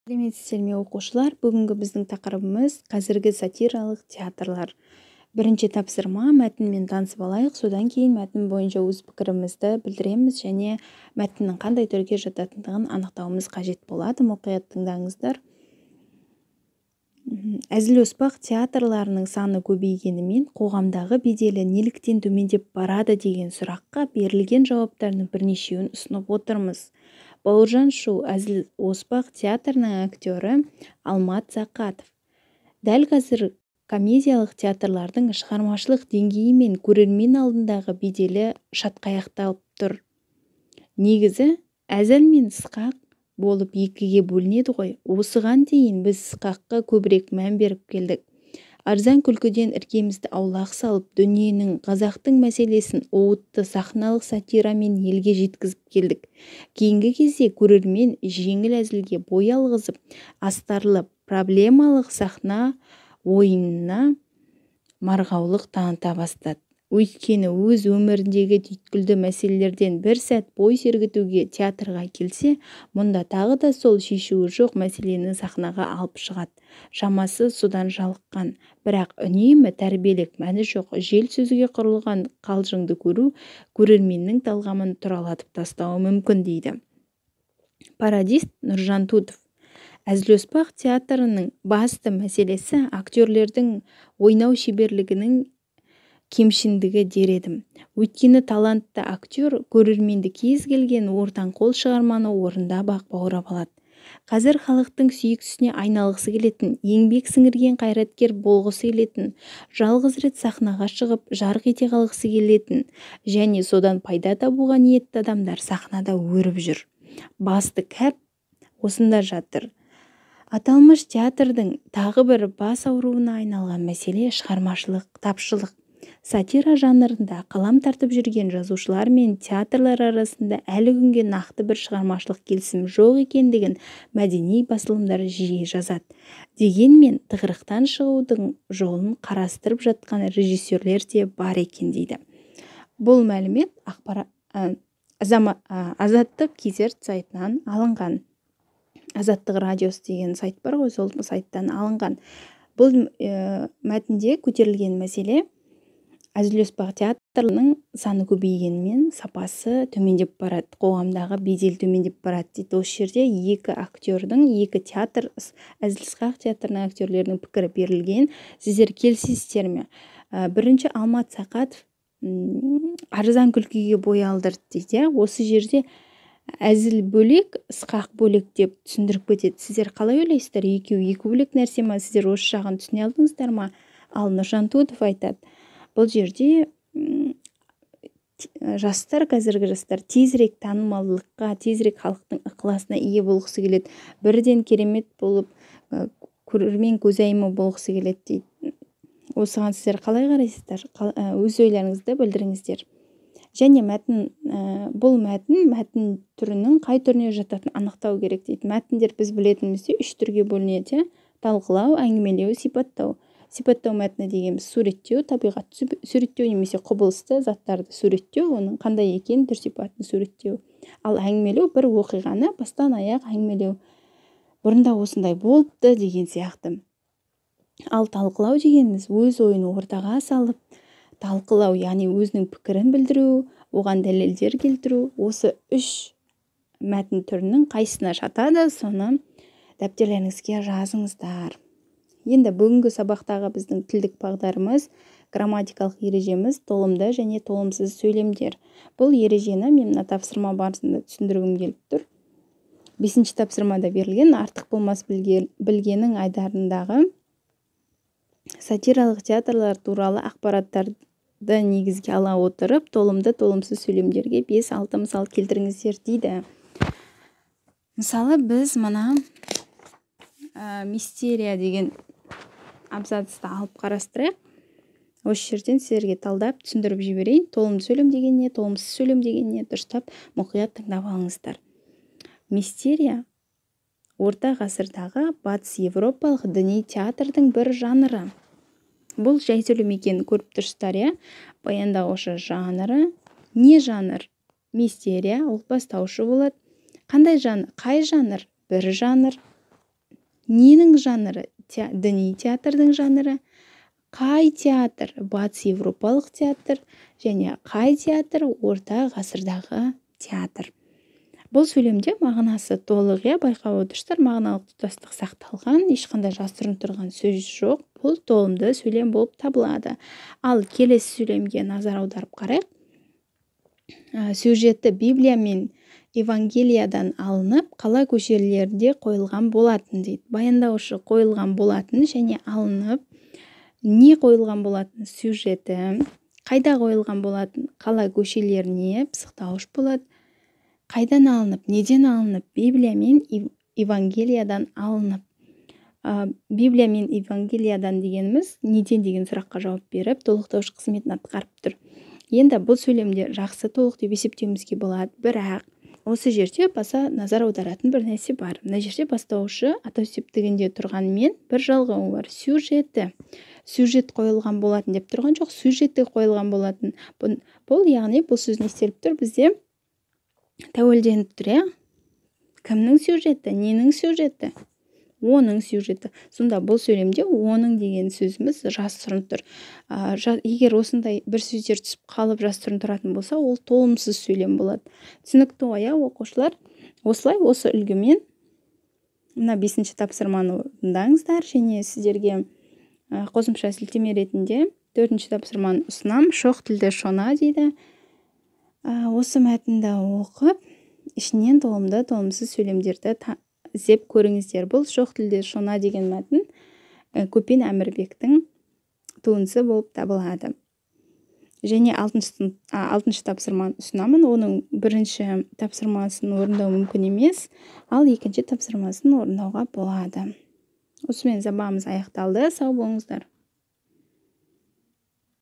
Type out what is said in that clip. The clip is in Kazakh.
Сәлеметсіздер ме, оқушылар! Бүгінгі біздің тақырыбымыз – қазіргі сатиралық театрлар. Бірінші тапсырма: мәтінмен танысып алайық. Содан кейін мәтін бойынша өз пікірімізді білдіреміз және мәтіннің қандай түрге жататындығын анықтауымыз қажет болады. Мұқият тыңдаңыздар. Әзіл-оспақ театрларының саны көбейгенімен, қоғамдағы беделі неліктен төмендеп барады деген сұраққа берілген жауаптардың бірнешеуін ұсынып отырмыз. Бауыржан Шу әзіл-оспақ театрының актері Алмат Сақатов: «Дәл қазір комедиялық театрлардың шығармашылық деңгейі мен көрермен алдындағы беделі шатқаяқтап тұр. Негізі, әзіл мен сықақ болып екіге бөлінеді ғой. Осыған дейін біз сықаққа көбірек мән беріп келдік. Арзан күлкіден іргемізді аулақ салып, дүниенің, қазақтың мәселесін уытты сахналық сатирамен елге жеткізіп келдік. Кейінгі кезде көрермен жеңіл әзілге бой алғызып, астарлы, проблемалық сахна ойынына марғаулық таныта бастады. Өйткені өз өміріндегі түйткілді мәселелерден бір сәт бой сергітуге театрға келсе, мұнда тағы да сол шешуі жоқ мәселені сахнаға алып шығады. Шамасы, содан жалыққан. Бірақ үнемі тәрбиелік мәні жоқ, жел сөзге құрылған қалжыңды көру көрерменнің талғамын тұралатып тастауы мүмкін», – дейді. Пародист Нұржан Тутов: «Әзіл-оспақ театрының басты мәселесі – актерлердің ойнау шеберлігінің кемшіндігі дер едім. Өйткені талантты актер көрерменді кез келген ортаңқол шығарманы орындап-ақ баурап алады. Қазір халықтың сүйіктісіне айналғысы келетін, еңбек сіңірген қайраткер болғысы келетін, жалғыз рет сахнаға шығып, жарқ ете қалғысы келетін және содан пайда табуға ниетті адамдар сахнада өріп жүр. Басты кәп осында жатыр. Аталмыш театрдың тағы бір бас ауруына айналған мәселе – шығармашылық тапшылық. Сатира жанрында қалам тартып жүрген жазушылар мен театрлар арасында әлі күнге нақты бір шығармашылық келісім жоқ екендігін мәдени басылымдар жиі жазады. Дегенмен тығырықтан шығудың жолын қарастырып жатқан режиссерлер де бар екен», – дейді. Бұл мәлімет Азаттық kz сайтынан алынған. Азаттық радиосы деген сайт бар ғой, сол сайттан алынған. Бұл мәтінде көтерілген мәселе – әзіл-оспақ театрының саны көбейгенімен, сапасы төмендеп барады, қоғамдағы бедел төмендеп барады дейді. Осы жерде екі актердің, екі театр, әзіл-сықақ театрының актерлерінің пікірі берілген. Сіздер келісесіздер ме? Бірінші Алмат Сақатов арзан күлкіге бой алдырды дейді, иә. Осы жерде әзіл бөлек, сықақ бөлек деп түсіндіріп кетеді. Сіздер қалай ойлайсыздар? Екеуі екі бөлек нәрсе ма? Сіздер осы жағын түсіне алдыңыздар ма? Ал Нұржан Тутов айтады: бұл жерде жастар, қазіргі жастар тезірек танымалдылыққа, тезірек халықтың ықыласына ие болғысы келеді, бірден керемет болып, көрермен көзайымы болғысы келеді дейді. Осыған сіздер қалай қарайсыздар? Өз ойларыңызды білдіріңіздер. Және мәтін, бұл мәтін мәтін түрінің қай түріне жататынын анықтау керек дейді. Мәтіндер, біз білетініміздей, үш түрге бөлінеді, иә: талқылау, әңгімелеу, сипаттау. Сипаттау мәтіні дегеніміз – суреттеу, табиғатты суреттеу немесе құбылысты, заттарды суреттеу, оның қандай екенін, түр сипатын суреттеу. Ал әңгімелеу – бір оқиғаны бастан аяқ әңгімелеу, бұрында осындай болыпты деген сияқты. Ал талқылау дегеніміз – өз ойын ортаға салып талқылау, яғни өзінің пікірін білдіру, оған дәлелдер келтіру. Осы үш мәтін түрінің қайсысына жатады, соны дәптерлеріңізге жазыңыздар. Енді бүгінгі сабақтағы біздің тілдік бағдарымыз, грамматикалық ережеміз – толымды және толымсыз сөйлемдер. Бұл ережені мен мына тапсырма барысында түсіндіргім келіп тұр. Бесінші тапсырмада берілген «Артық болмас білгенің» айдарындағы сатиралық театрлар туралы ақпараттарды негізге ала отырып, толымды, толымсыз сөйлемдерге 5-6 мысал келтіріңіздер дейді. Мысалы, біз мына «Мистерия» деген абзацты алып қарастырайық. Осы жерден сіздерге талдап түсіндіріп жіберейін: толымды сөйлем деген не, толымсыз сөйлем деген не. Дұрыстап, мұқият тыңдап алыңыздар. Мистерия – орта ғасырдағы батыс европалық діни театрдың бір жанры. Бұл жай сөйлем екенін көріп тұрсыздар, иә. Баяндаушы жанры не жанр? Мистерия, ол бастаушы болады. Қандай жанр, қай жанр? Бір жанр. Ненің жанры? Діни театрдың жанры. Қай театр? Батыс Европалық театр. Және қай театр? Орта ғасырдағы театр. Бұл сөйлемде мағынасы толық, иә, байқап отырсыздар, мағыналық тұтастық сақталған, ешқандай жасырын тұрған сөз жоқ. Бұл толымды сөйлем болып табылады. Ал келесі сөйлемге назар аударып қарайық. Сюжеті Библия мен Евангелиядан алынып, қала көшелерінде қойылған болатын дейді. Баяндаушы қойылған болатын және алынып, не қойылған болатын? Сюжеті. Қайда қойылған болатын? Қала көшелеріне, пысықтауыш болады. Қайдан алынып, неден алынып? Библия мен Евангелиядан алынып. Библия мен Евангелиядан дегеніміз неден деген сұраққа жауап беріп, толықтауыш қызметін атқарып тұр. Енді бұл сөйлемде жақсы, толық деп есептеуімізге болады, бірақ осы жерде баса назар аударатын бір нәрсе бар. Мына жерде бастаушы атау септігінде тұрғанымен бір жалғауы бар. Сюжеті. Сюжет қойылған болатын деп тұрған жоқ, сюжеті қойылған болатын. Бұл, яғни бұл сөз не істеліп тұр бізде? Тәуелденіп тұр, иә? Кімнің сюжеті, ненің сюжеті? Оның сюжеті. Сонда бұл сөйлемде оның деген сөзіміз жасырын тұр. Егер осындай бір сөздер түсіп қалып жасырын тұратын болса, ол толымсыз сөйлем болады. Түсінікті ғой, иә, оқушылар? Осылай осы үлгімен мына 5-ші тапсырманы орындаңыздар және сіздерге қосымша сілтеме ретінде 4-ші тапсырманы ұсынамын. Шоқ тілді шона дейді. Осы мәтінді оқып, ішінен толымды, толымсыз сөйлемдерді іздеп көріңіздер. Бұл шоқ тілді шона деген мәтін Көпен Әмірбектің туындысы болып табылады. Және 6-шы тапсырманы ұсынамын. Оның бірінші тапсырмасын орындау мүмкін емес, ал екінші тапсырмасын орындауға болады. Осымен сабағымыз аяқталды. Сау болыңыздар.